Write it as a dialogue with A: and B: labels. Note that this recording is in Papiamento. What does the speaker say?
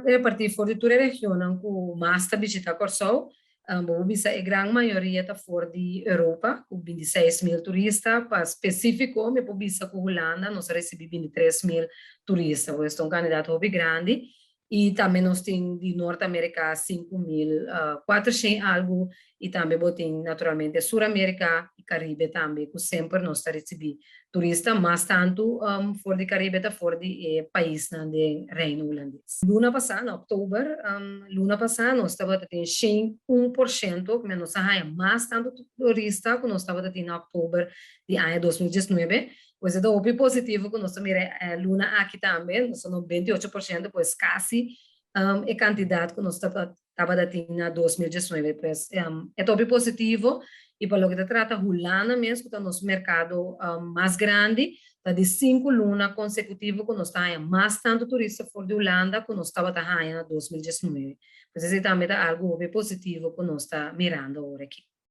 A: repartí for di tur e regionnan ku mas ta bishitá Kòrsou. Bo por bisa e gran mayoria ta for di Europa, ku 26.000 turista. Pa spesífiko mi por bisa ku Hulanda nos a risibí 23.000 turista. Pues ta un kantidat hopi grandi. I tambe nos tin di Nort Amerika 5400 algu i tambe bo tin naturalmente Sur Amerika i Karibe tambe ku semper nos ta risibí turista. Mas tantu for di Karibe ta for di e paisnan den Reino Hulandes. Luna pasá, na òktober luna pasá, nos tabata tin 101%, ku nos a haña mas tantu turista ku nos tabata tin na òktober di aña 2019. Pues e ta hopi positivo ku nos ta mira e luna aki tambe, nos ta na 28%, pues kasi e kantidat ku nos tabata tin na 2019. Pues e ta hopi positivo i pa loke ta trata Hulanda mes, ku ta nos merkado mas grandi, ta di 5 luna konsekutivo ku nos ta haña mas tantu turista for di Hulanda ku nos tabata haña na 2019. Pues esei tambe ta algu hopi positivo ku nos ta mirando awor aki.